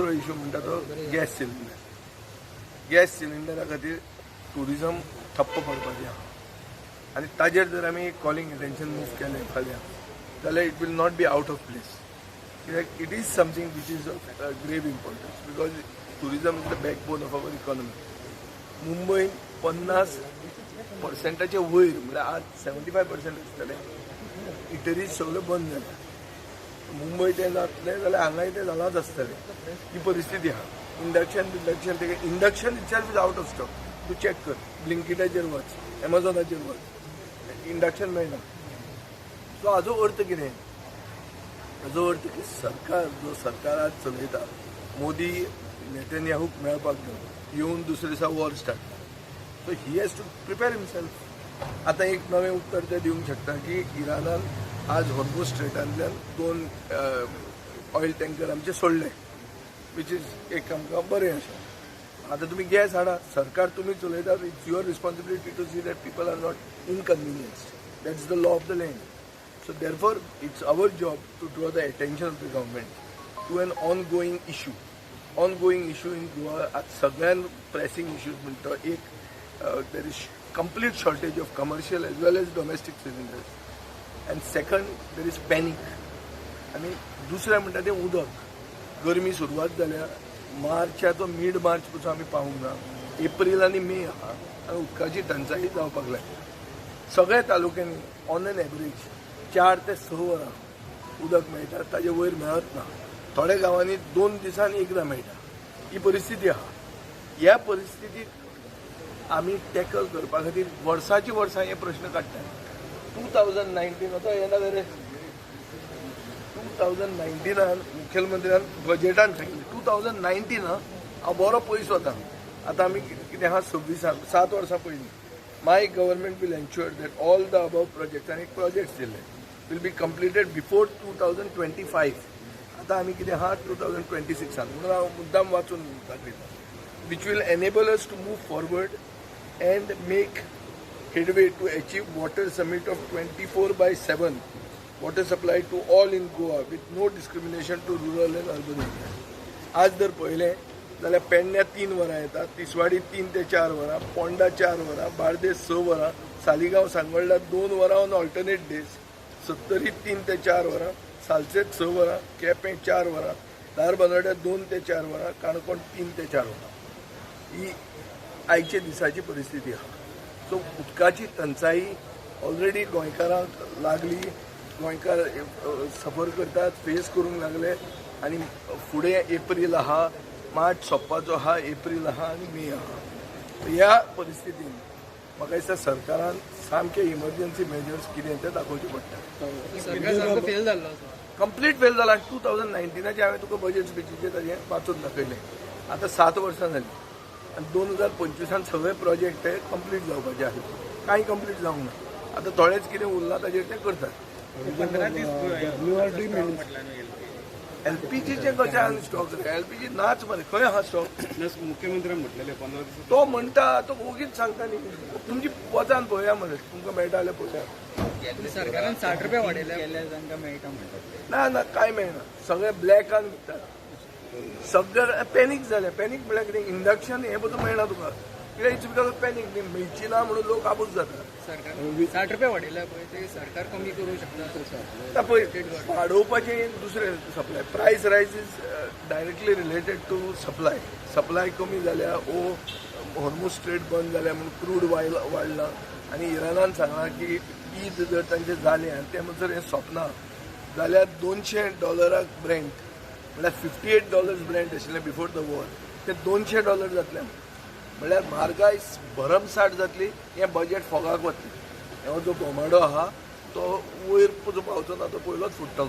दुसरो इशू म्हणटा तो गॅस सिलिंडर. गॅस सिलिंडरा खातीर टुरिजम ठप्प पडपाचें आहा आनी ताजेर जर आमी कॉलिंग एटेन्शन मूव केलें फाल्यां जाल्यार it will not be out of place, कित्याक it is something which is of grave importance because tourism is the backbone of our economy. मुंबयन 50%चे वयर, म्हळ्यार आज 75% आसतले, इटरीज सगळ्यो बंद जाल्या. मुंबय तें जातलें जाल्यार हांगाय तें जालांच आसतलें, ही परिस्थिती आहा. इंडक्शन बिंडक्शन ते induction itself is out of stock. तूं चॅक कर, ब्लिंकिटाचेर वच, एमेझॉनाचेर वच, इंडक्शन मेळना. सो हाजो अर्थ कितें? हाजो अर्थ की सरकार जो सरकार आज चलयता, मोदी नेतन्याहूक मेळपाक गेलो, येवन दुसरे दिसा war start, so he has to prepare himself. आतां एक नवें उत्तर ते दिवंक शकता की इराणान आज हॉर्मूज स्ट्रेटांतल्यान 2 ऑयल टँकर आमचे सोडले, which is एक आमकां बरें आसा. आतां तुमी गॅस हाडा, सरकार तुमी चलयतात, it's your responsibility to see that people are not inconvenienced. That's the law of the land. So therefore it's our job to draw the attention of the government to an ongoing issue. Ongoing issue in Goa आज सगळ्यान pressing issues म्हणटा एक, there is complete shortage of commercial as well as domestic cylinders, and second, there is panic. आनी दुसरें म्हणटा तें उदक. गरमी सुरवात जाल्या, मार्चाचो मीड मार्च पसून आमी पावूंक ना, एप्रील आनी मे आहा आनी उदकाची टंचाई जावपाक लागल्या. सगळ्या तालुक्यांनी ऑन एन एवरेज 4 ते 6 वरां उदक मेळटा, ताजे वयर मेळत ना. थोड्या गांवांनी 2 दिसान एकदां मेळटा. ही परिस्थिती आहा. ह्या परिस्थितीक आमी टॅकल करपा खातीर वर्साची वर्सां हे प्रश्न काडटात. 2019 आतां येना रे, 2019 मुखेलमंत्र्यान बजेटान सांगिल्लें 2019. हांव बरो पयस वता. आतां आमी कितें आहा 26, 7 वर्सां पयलीं, my government will ensure that all the above projects, आनी एक प्रोजेक्ट्स दिल्ले, will be completed before 2025. आतां आमी कितें आहा 2026, म्हणून हांव मुद्दाम वाचून दाखयता, which will enable us to move forward and make headway to achieve water summit of 24/7 water supply to all in Goa with no discrimination to rural and urban areas. आज जर पळयलें जाल्यार पेडण्या 3 वरां येतात, तिसवाडी 3 ते 4 वरां, पोंडा 4 वरां, बार्देस 6 वरां, सालिगांव सांगोल्डा 2 वरां ऑन ऑल्टरनेट डेज, सत्तरी 3 ते 4 वरां, सालसेत 6 वरां, केपें 4 वरां, धारबांदोड्या 2 ते 4 वरां, काणकोण 3 ते 4 वरां. ही आयच्या दिसाची परिस्थिती आहा. सो उदकाची टंचाई ऑलरेडी गोंयकारांक लागली, गोंयकार सफर करतात, फेस करूंक लागले. आनी फुडें एप्रील आहा, मार्च सोंपपाचो आहा, एप्रील आहा आनी मे आहा. ह्या परिस्थितीन म्हाका दिसता सरकारान सामके इमर्जन्सी मेजर्स कितें ते दाखोवचे पडटा. कंप्लीट फेल जाला. 2019 हांवें तुका बजेट स्पिचीचेर ताजें वाचून दाखयलें. आतां 7 वर्सां जालीं आनी 2025 सगळे प्रोजेक्ट ते कंप्लीट जावपाचे आसा, कांय कंप्लीट जावंक ना. आतां थोडेच कितें उरलां ताजेर ते करतात. एलपीजीचे कशें आहा स्टॉक? एलपीजी नाच मरे, खंय आहा स्टॉक? मुख्यमंत्र्यान म्हटलेलें 15 दीस तो म्हणटा, तो ओगीच सांगता न्ही. तुमची वचान पळोवया मरे, तुमकां मेळटा जाल्यार पळोवया. सरकारान 60 रुपया वाडयले तांकां मेळटा म्हणटात. ना ना, कांय मेळना, सगळे ब्लॅकान विकतात, सगळे पॅनीक जाले. पॅनीक म्हळ्यार कितें, इंडक्शन हें पसून मेळना तुका, कित्याक it's because panic न्ही, मेळची ना म्हणून लोक आबूज जाता. सरकार 60 रुपया वाडयला पळय, ते सरकार कमी करूंक शकता. पळय, वाडोवपाचें दुसरें, supply price rise is directly related to supply. Supply कमी जाल्या, ओ हॉर्मूज स्ट्रेट बंद जाल्या म्हणून क्रूड वाडला आनी इराणान सांगलां की ईद जर तांचें जालें आनी तें म्हणसर हें सोंपना जाल्यार $200 ब्रँड, म्हळ्यार $58 ब्रँड आशिल्लें बिफोर the war, ते $200 जातले. म्हळ्यार म्हारगाय भरमसाठ जातली, हें बजेट फोगाक वतलें. हो जो बोमाडो आहा तो वयर पावचो ना, तो पयलोच फुट्टलो.